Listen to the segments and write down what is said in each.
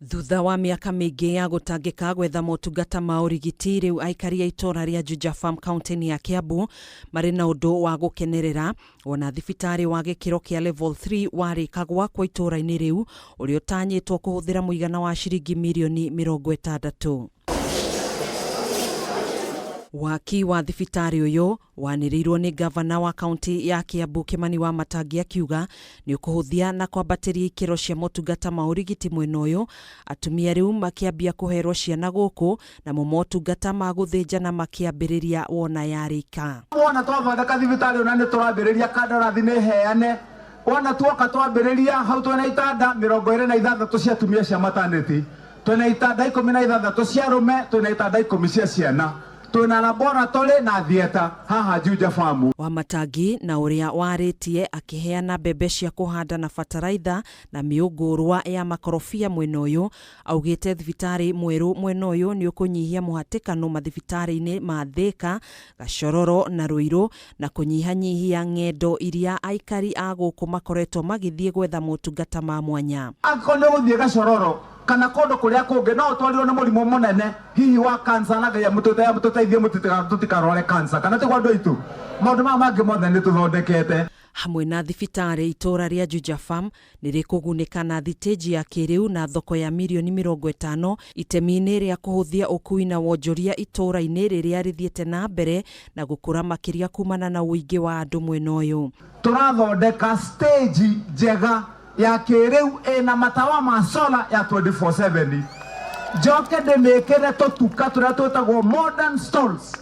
Thutha wa mĩaka mĩingĩ ya gũtangĩka gwetha motungata ma ũrigiti, rĩu aikari a itũra rĩa Juja Farm kaunti-inĩ ya Kiambu marĩ na ũndũ wa gũkenerera wona thibitarĩ wa gĩkĩro kĩa level 3 warĩka gwakwo itũra-inĩ rĩu, ũrĩa ũtanyĩtwo kũhũthĩra mũigana wa ciringi mirioni 60. Waki wa thibitarĩ ũyũ wanĩrĩirwo nĩ ngavana wa kaunti ya Kiambu Kimani Wamatangi akiuga nĩ ũkũhũthia na kwambatĩria ikĩro cia motungata ma ũrigiti mwena ũyũ, atumia rĩu makĩambia kũherwo ciana gũkũ namo motungata ma gũthĩnjana makĩambĩrĩria wona yarĩka. Wona twathondeka thibitarĩ ona nĩ tũrambĩrĩria kandarathi nĩ heane wona tuoka twambĩrĩria hau twĩna itanda 26 cia atumia cia maternity, twĩna itanda 16 cia arũme, twĩna itanda 10 cia ciana, twĩna laboratory na theatre haha Juja Farm. Wamatangi na ũrĩa warĩtie akĩheana mbembe cia kũhanda na bataraitha na mĩũngũrwa ya makorobia mwena ũyũ, augĩte thibitarĩ mwerũ mwena ũyũ nĩ ũkũnyihia mũhatĩkano mathibitarĩ-inĩ ma Thĩka, Gachororo na Ruiru na kũnyihanyihia ng'endo iria aikari a gũkũ makoretwo magĩthiĩ gwetha motungata ma mwanya. Angĩkorwo nĩ ũgũthiĩ Gachororo kana kũndũ kũrĩa kũngĩ no ũtwarirwo nĩ mũrimũ mũnene hihi wa cancer, na Ngai amũteithie tũtikarware cancer, kana tiguo andũ aitũ? Maũndũ maya mangĩ mothe nĩ tũthondekete. Hamwe na thibitarĩ, itũũra rĩa Juja Farm nĩ rĩkũgunĩka na thitĩnji ya kĩrĩu na thoko ya mirioni 50 itemi-inĩ rĩa kũhũthia ũkui na wonjoria itũũra-inĩ rĩrĩa rĩthiĩte na mbere na gũkũra makĩria kumana na ũingĩ wa andũ mwena ũyũ. Tũrathondeka stage njega ya kĩrĩu ĩna matawa ma solar ya 24/7, njoke ndĩmĩkĩre tũtuka tũrĩa twĩtagwo modern stalls,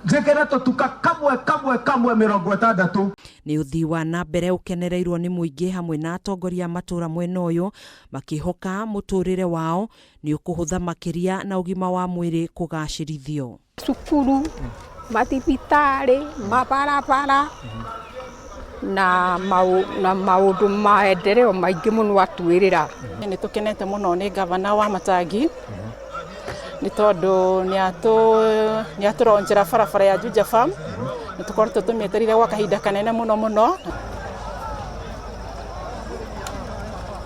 njĩkĩre tũtuka kamwe kamwe kamwe 60. Nĩ ũthii wa na mbere ũkenereirwo nĩ mũingĩ hamwe na atongoria a matũũra mwena ũyũ makĩhoka mũtũrĩre wao nĩ ũkũhũtha makĩria na ũgima wa mwĩrĩ kũgacĩrithio. Cukuru, mathibitarĩ, mabarabara na maũndũ maendeleo maingĩ mũno atwĩrĩra. Nĩ tũkenete mũno nĩ ngavana wa Matangi nĩ tondũ nĩ atũronjera barabara ya Juja Farm, nĩ tũkoretwo tũmĩetereire gwa kahinda kanene mũno mũno.